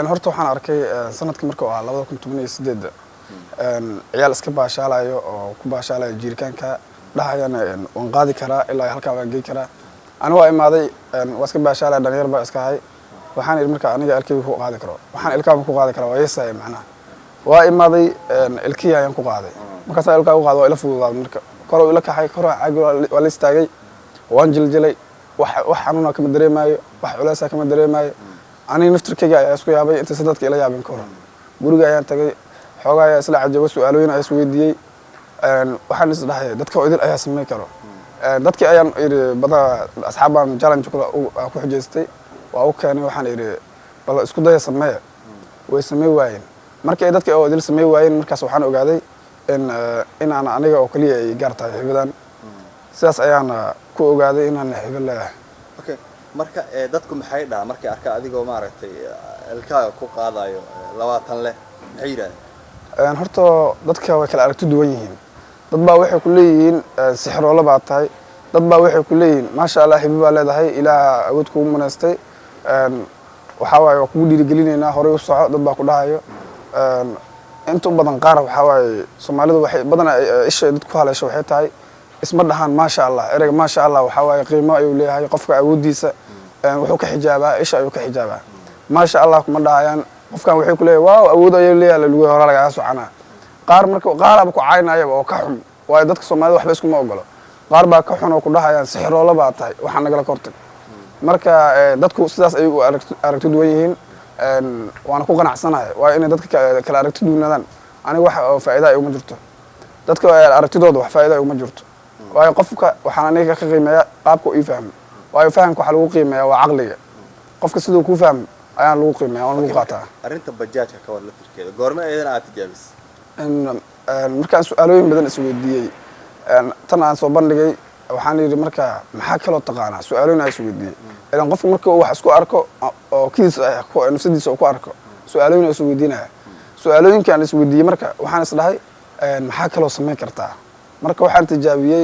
Horta waxaan arkay sanadkii marka uu ahaa 2018-da, ciyaal iska baashaalayo oo ku baashaalayo jiirkaanka, dhahayana waan qaadi karaa ilaa halkaa, waan gey karaa. Ani waa imaaday, waa iska baashaalaya, dhalinyar baa iska ahay. Waxaan idhi marka aniga ilkayga ku qaadi karo, waxaan ilkaaba ku qaadi karaa, waa yeesaya macnaha. Waa imaaday, ilkihii ayaan ku qaaday. Markaasaa ilkaa ku qaaday, waa ila fududaaday. Marka koruu ila kaxay, koruu caagi waa la istaagay, waan jiljilay. Wax xanuuna kama dareemaayo, wax culeysa kama dareemaayo. Aniga naftirkayga ayaa isku yaabay intaysan dadka ila yaabin ka hor. Guriga ayaan tagay, xoogaa ayaa isla cajabo, su-aalooyin ayaa isweydiiyey. Waxaan is dhahay dadka oo idil ayaa sameyn karo. Dadkii ayaan idhi badaa asxaab baan challenge kula ku xujaystay, waa u keenay. Waxaan idhi bal isku daya, sameeya. Way samey waayeen. Markii ay dadka oo idil samey waayeen, markaas waxaan ogaaday in aan aniga oo keliya ay gaar tahay hibadan. Sidaas ayaana ku ogaaday inaan hibo leeyahay. Okay, marka dadku maxay dhahaa markay arka adigoo maaragtay ilkaaga ku qaadayo 20 leh? Maxay yidhahdeen? Horta dadka way kala aragti duwan yihiin. Dad baa waxay ku leeyihiin sixiroolo baa tahay. Dad baa waxay ku leeyihiin maasha Allah, hibo baa leedahay, Ilaah awood kugu munaystay, waxaa waaye waa kugu dhiirigelinaynaa, horey u soco. Dad baa ku dhahayo. Inta u badan qaar waxaa waaye Soomaalidu waxay badanaa isha dad ku haleesho waxay tahay isma dhahaan maasha Allah. Ereyga maasha Allah waxaa waaye qiimo ayuu leeyahay. Qofka awooddiisa wuxuu ka xijaabaa, isha ayuu ka xijaabaa. Maasha Allah kuma dhahayaan. Qofkan waxay ku leeyahay waaw, awood ayuu leeyahay, lagu hore lagaga soconaa. Qaar marka qaaraaba ku caynayaba oo ka xun, waayo dadka Soomaalida waxba iskuma ogolo. Qaar baa ka xun oo ku dhahayaan sixiroolo baa tahay, waxaa nagala kortag. Marka dadku sidaas ayay u aragti duwan yihiin, waana ku qanacsanahay, waayo inay dadka kala aragti duwanaadaan aniga wax oo faa'iida ay uma jirto. Dadka aragtidooda wax faa'iida ay uma jirto, waayo qofka waxaan aniga ka qiimeeya qaabka uu ii fahmo, waayo fahamka waxaa lagu qiimeeyaa waa caqliga. Qofka siduu kuu fahmo ayaan lagu qiimeeya, waan lagu qaataa. Arrinta bajaajka ka war laftirkeeda, goorme ayadana aad tijaabisay? Markaan su-aalooyin badan isweydiiyey, tan aan soo bandhigay, waxaan yidhi marka maxaa kaloo taqaanaa? Su-aalooyin aan isweydiiyey, ilan qofka marka uu wax isku arko oo kiis nafsadiisa uu ku arko, su-aalooyin aan isweydiinaya. Su-aalooyinka aan isweydiiyey marka waxaan isdhahay maxaa kaloo samayn kartaa? Marka waxaan tijaabiyey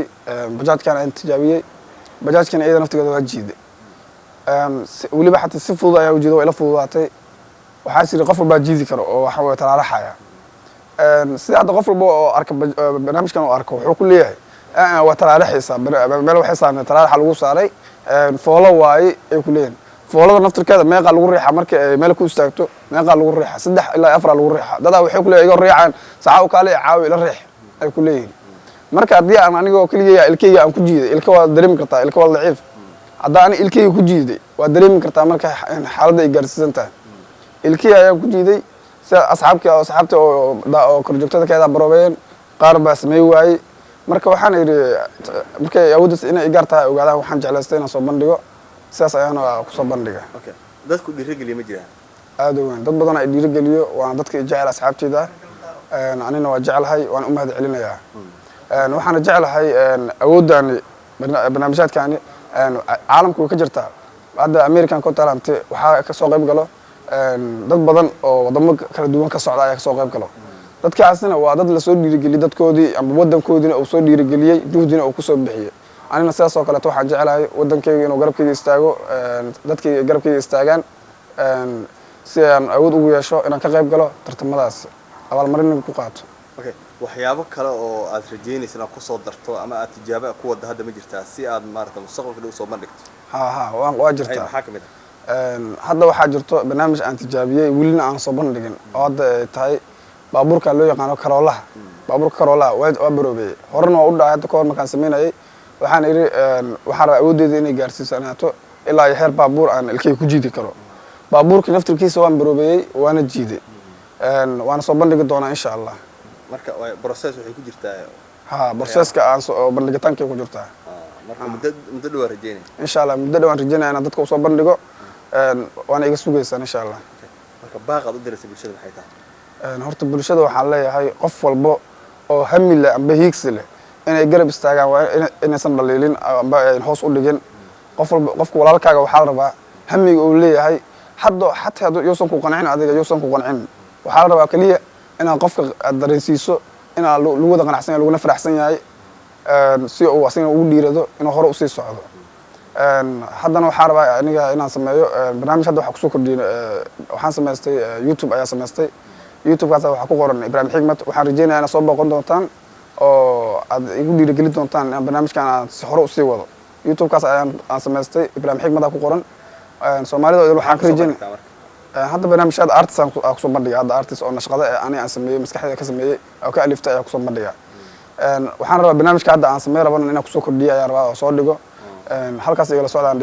bajaajkan aan tijaabiyey. Bajaajkan iyada naftigeeda waa jiiday, weliba xataa si fudud ayaa u jiiday, waa ila fududaatay. Waxaa jira qof walbaa jiidi karo oo waxa weye talaalaxaya. Sida hadda qof walba oo arka barnaamijkan uu arko wuxuu ku leeyahay waa talaalaxaysaa, meel waxay saarnay talaalaxa lagu saaray, foolo waaye ay ku leeyihin. Foolada naftirkeeda meeqaa lagu riixaa? Marka ay meel ku istaagto meeqaa lagu riixaa? Saddex ilaa afaraa lagu riixaa. Dadaa waxay ku leeyihin igoo riixaan saxa u kaale caawi ila riix ay ku leeyihin. Marka haddii aan anigoo keligay ilkeyga aan ku jiiday, ilka waa dareemi kartaa, ilka waa daciif. Haddaa ani ilkeyga ku jiiday, waa dareemi kartaa marka xaaladda ay gaarsiisan tahay. Ilkihii ayaan ku jiiday sida asxaabkii, asxaabta oo korjoogtada ka eedaa baroobeeyeen, qaar baa samey waayey. Marka waxaan idhi markay awooddaas inay igaar tahay ogaadaan, waxaan jeclaystay inaan soo bandhigo. Sidaas ayaana kusoo bandhiga. Okay, dadku dhiirigeliya ma jiraan? Aada u weyn, dad badan ay dhiirigeliyo, waana dadka i jecel, asxaabteyda ah. Anina waa jeclahay, waan u mahad celinayaa. Waxaana jeclahay awooddaani barnaamijyaadkaani caalamku way ka jirtaa. Hadda American Got Talent waxaa kasoo qayb galo dad badan oo wadamo kala duwan ka socda ayaa kasoo qayb galo. Dadkaasina waa dad lasoo dhiirigeliyey, dadkoodii ama wadankoodiina uu soo dhiirigeliyey, juhdina uu kusoo bixiyey. Anina sidaas oo kaleeto waxaan jeclahay wadankayga inuu garabkayga istaago, dadkayga garabkayga istaagaan, si aan awood ugu yeesho inaan ka qayb galo tartamadaas, abaalmarin ku qaato. Okay, waxyaabo kale oo aad rajeynaysa inaad kusoo darto ama aad tijaabo ku wadda hadda ma jirtaa, si aad maarata mustaqbalka dhow soo bandhigto? Ha, waa jirtaa. Maxaa kamid ah? Hadda waxaa jirto barnaamij aan tijaabiyey, welina aan soo bandhigin, oo hadda ay tahay baabuurka loo yaqaano Corollaha. Baabuurka Corollaha waa baroobeeyey, horena waa u dhacay. Hadda kahor markaan sameynayay waxaan idhi waxaan rabaa awooddeeda inay gaarsiisanaato ilaa iyo heer baabuur aan ilkeyga ku jiidi karo. Baabuurka naftirkiisa waan baroobeeyey, waana jiiday, waana soo bandhigi doonaa insha Allah. Marka process waxay ku jirtaa? Ha, processka aan soo bandhigitaankay ku jirtaa. Marka muddo dhow waa rajeynaya? Insha Allah, muddo dhowaan rajeynaya inaan dadka usoo bandhigo, waana iga sugaysaan insha Allah. Marka baaqaad u diraysa bulshada maxay tahay? Horta bulshada waxaan leeyahay qof walbo oo hami leh amba hiigsi leh inay garab istaagaan, waa inaysan dhaliilin amba ayn hoos u dhigin. Qof walba, qofka walaalkaaga waxaa la rabaa hamiga uu leeyahay hadda xataa hadduu yuusan ku qancin, adiga yuusan ku qancin, waxaa la rabaa keliya inaad qofka aad dareensiiso inaa lagu wada qanacsan yahay, laguna faraxsan yahay, si uu asagana ugu dhiirado inuu hore usii socdo. Haddana waxaan rabaa aniga inaan sameeyo barnaamij. Hadda waxaa kusoo kordhiyey, waxaan samaystay YouTube ayaa samaystay. YouTube-kaas waxaa ku qoran Ibraahim Xigmad. Waxaan rajeynaya inaad soo booqan doontaan oo aad igu dhiirigelin doontaan inaan barnaamijkan aan si hore usii wado. YouTube-kaas ayaan aan samaystay, Ibraahim Xigmad ku qoran. Soomaalida oo waxaan ka Soo rajeynaya bandhigtaa marka? Hadda barnaamijyada artist aan kusoo bandhiga. Hadda artist oo nashqada ee ani aan sameeyey, maskaxdayda ka sameeyey oo ka aliftay ayaa kusoo bandhiga. Waxaan rabaa barnaamijka hadda aan sameyn rabana inaan kusoo kordhiyo ayaan rabaa oo soo dhigo. Halkaas igala socdaan.